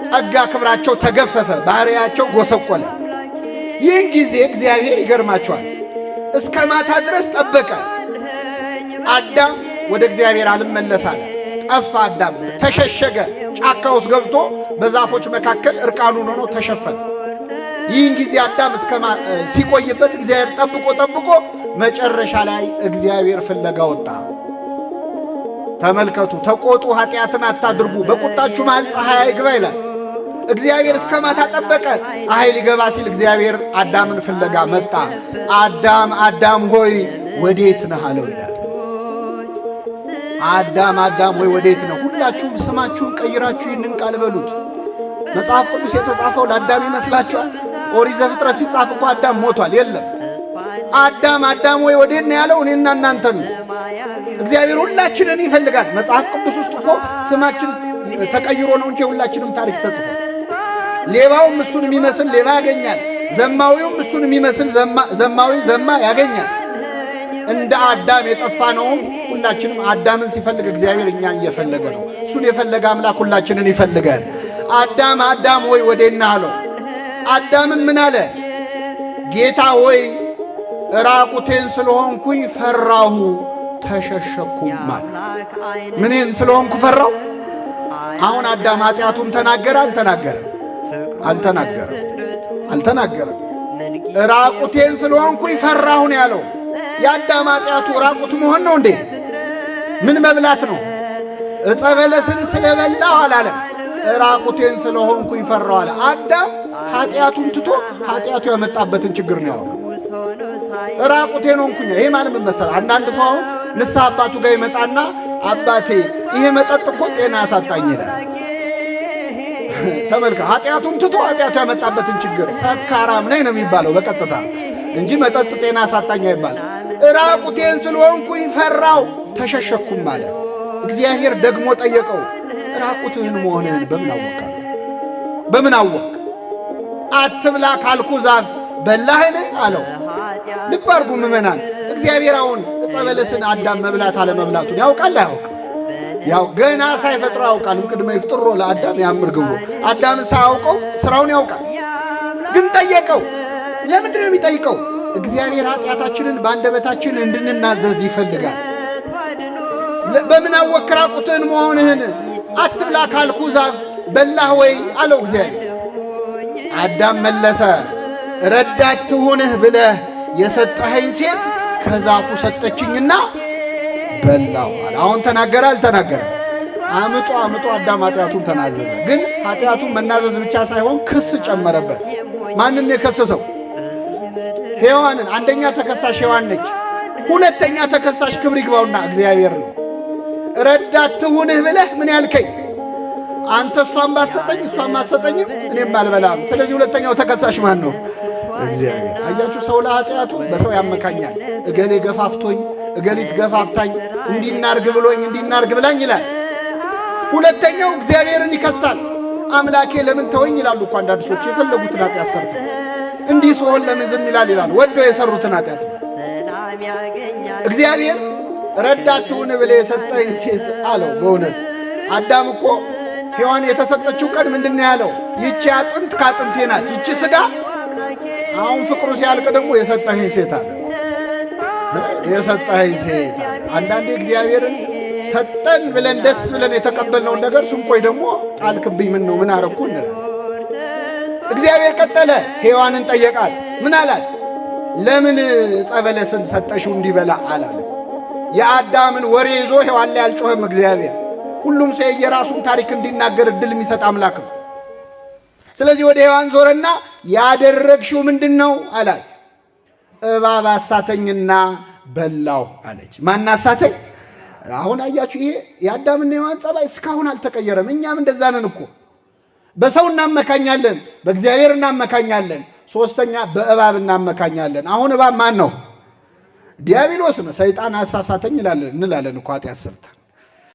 ጸጋ ክብራቸው ተገፈፈ፣ ባሕርያቸው ጎሰቆለ። ይህን ጊዜ እግዚአብሔር ይገርማቸዋል፣ እስከ ማታ ድረስ ጠበቀ። አዳም ወደ እግዚአብሔር አልመለስ አለ። ጠፋ። አዳም ተሸሸገ። ጫካ ውስጥ ገብቶ በዛፎች መካከል እርቃኑን ሆኖ ተሸፈነ። ይህን ጊዜ አዳም እስከ ሲቆይበት እግዚአብሔር ጠብቆ ጠብቆ መጨረሻ ላይ እግዚአብሔር ፍለጋ ወጣ። ተመልከቱ። ተቆጡ፣ ኃጢአትን አታድርጉ፣ በቁጣችሁ መሃል ፀሐይ አይግባ ይላል። እግዚአብሔር እስከ ማታ ጠበቀ። ፀሐይ ሊገባ ሲል እግዚአብሔር አዳምን ፍለጋ መጣ። አዳም አዳም ሆይ ወዴት ነህ አለው ይላል። አዳም አዳም ሆይ ወዴት ነህ? ሁላችሁም ስማችሁን ቀይራችሁ ይህንን ቃል በሉት። መጽሐፍ ቅዱስ የተጻፈው ለአዳም ይመስላችኋል? ኦሪት ዘፍጥረት ሲጻፍ እኮ አዳም ሞቷል። የለም። አዳም አዳም ወይ ወዴት ነው ያለው? እኔና እናንተን ነው። እግዚአብሔር ሁላችንን ይፈልጋል። መጽሐፍ ቅዱስ ውስጥ እኮ ስማችን ተቀይሮ ነው እንጂ የሁላችንም ታሪክ ተጽፏል። ሌባውም እሱን የሚመስል ሌባ ያገኛል። ዘማዊውም እሱን የሚመስል ዘማዊ ዘማ ያገኛል። እንደ አዳም የጠፋ ነውም ሁላችንም አዳምን ሲፈልግ እግዚአብሔር እኛን እየፈለገ ነው። እሱን የፈለገ አምላክ ሁላችንን ይፈልጋል። አዳም አዳም ወይ ወዴት ነህ አለው። አዳምም ምን አለ? ጌታ ሆይ ራቁቴን ስለሆንኩኝ ፈራሁ ተሸሸኩም አለ። ምንን ስለሆንኩ ፈራሁ? አሁን አዳም ኃጢአቱን ተናገረ አልተናገረም? አልተናገረም። አልተናገረም። ራቁቴን ስለሆንኩኝ ፈራሁ ነው ያለው። የአዳም ኃጢአቱ ራቁት መሆን ነው እንዴ? ምን መብላት ነው? ዕፀ በለስን ስለበላሁ አላለም። ራቁቴን ስለሆንኩኝ ፈራሁ አለ። አዳም ኃጢአቱን ትቶ ኃጢአቱ ያመጣበትን ችግር ነው ያወራው። ራቁቴን ሆንኩኝ። ይሄ ማለት ምን መሰለህ? አንዳንድ ሰው አሁን ንስሐ አባቱ ጋር ይመጣና አባቴ ይሄ መጠጥ እኮ ጤና ያሳጣኝ ይላል። ተመልከ፣ ኃጢአቱን ትቶ ኃጢአቱ ያመጣበትን ችግር። ሰካራም ነኝ ነው የሚባለው በቀጥታ እንጂ መጠጥ ጤና ያሳጣኝ አይባል። ራቁቴን ስለሆንኩኝ ፈራው ተሸሸኩም አለ። እግዚአብሔር ደግሞ ጠየቀው፣ ራቁትህን መሆንህን በምን አወቅ? በምን አወቅ? አትብላ ካልኩ ዛፍ በላህን አለው። ልብ አድርጉ ምዕመናን፣ እግዚአብሔር አሁን ዕፀ በለስን አዳም መብላት አለመብላቱን ያውቃል አያውቅም? ያው ገና ሳይፈጥሮ ያውቃል። እምቅድመ ይፍጥሮ ለአዳም ያምር ግብሮ። አዳም ሳያውቀው ስራውን ያውቃል። ግን ጠየቀው። ለምንድን ነው የሚጠይቀው? እግዚአብሔር ኃጢአታችንን በአንደበታችን እንድንናዘዝ ይፈልጋል። በምን አወቅህ ራቁትህን መሆንህን? አትብላ ካልኩ ዛፍ በላህ ወይ አለው እግዚአብሔር። አዳም መለሰ፣ ረዳት ትሁንህ ብለህ የሰጠኸኝ ሴት ከዛፉ ሰጠችኝና በላሁ አለ። አሁን ተናገረ አልተናገረ? አምጦ አምጦ አዳም ኃጢአቱን ተናዘዘ። ግን ኃጢአቱን መናዘዝ ብቻ ሳይሆን ክስ ጨመረበት። ማንን የከሰሰው? ሔዋንን። አንደኛ ተከሳሽ ሔዋን ነች። ሁለተኛ ተከሳሽ ክብር ይግባውና እግዚአብሔር ነው። ረዳት ትሁንህ ብለህ ምን ያልከኝ አንተ፣ እሷን ባሰጠኝ እሷን ባሰጠኝም እኔም አልበላም። ስለዚህ ሁለተኛው ተከሳሽ ማን ነው? እግዚአብሔር። አያችሁ፣ ሰው ለኃጢአቱ በሰው ያመካኛል። እገሌ ገፋፍቶኝ፣ እገሊት ገፋፍታኝ፣ እንዲናርግ ብሎኝ፣ እንዲናርግ ብላኝ ይላል። ሁለተኛው እግዚአብሔርን ይከሳል። አምላኬ ለምን ተወኝ ይላሉ እኮ አንዳንድ ሰዎች የፈለጉትን ኃጢአት ሰርተው፣ እንዲህ ስሆን ለምን ዝም ይላል ይላሉ። ወደው የሰሩትን ኃጢአት ነው። እግዚአብሔር ረዳት ትሁን ብለህ የሰጠኝ ሴት አለው። በእውነት አዳም እኮ ሔዋን የተሰጠችው ቀን ምንድን ነው ያለው? ይቺ አጥንት ከአጥንቴ ናት፣ ይቺ ስጋ። አሁን ፍቅሩ ሲያልቅ ደግሞ የሰጠኸኝ ሴት አለ። የሰጠኸኝ ሴት አለ። አንዳንዴ እግዚአብሔርን ሰጠን ብለን ደስ ብለን የተቀበልነውን ነገር ስንቆይ ደግሞ ጣልክብኝ፣ ምን ነው ምን አረግኩ እንላለን። እግዚአብሔር ቀጠለ፣ ሔዋንን ጠየቃት። ምን አላት? ለምን ዕፀ በለስን ሰጠሽው እንዲበላ አላለ። የአዳምን ወሬ ይዞ ሔዋን ላይ አልጮኸም እግዚአብሔር። ሁሉም ሰው የየራሱን ታሪክ እንዲናገር እድል የሚሰጥ አምላክ ነው። ስለዚህ ወደ ሔዋን ዞረና ያደረግሽው ምንድን ነው አላት። እባብ አሳተኝና በላሁ አለች። ማን አሳተኝ? አሁን አያችሁ፣ ይሄ የአዳምና ሔዋን ጸባይ እስካሁን አልተቀየረም። እኛም እንደዛ ነን እኮ። በሰው እናመካኛለን፣ በእግዚአብሔር እናመካኛለን፣ ሶስተኛ በእባብ እናመካኛለን። አሁን እባብ ማን ነው? ዲያብሎስ ነው። ሰይጣን አሳሳተኝ እንላለን እኮ ኃጢአት ሰርተን።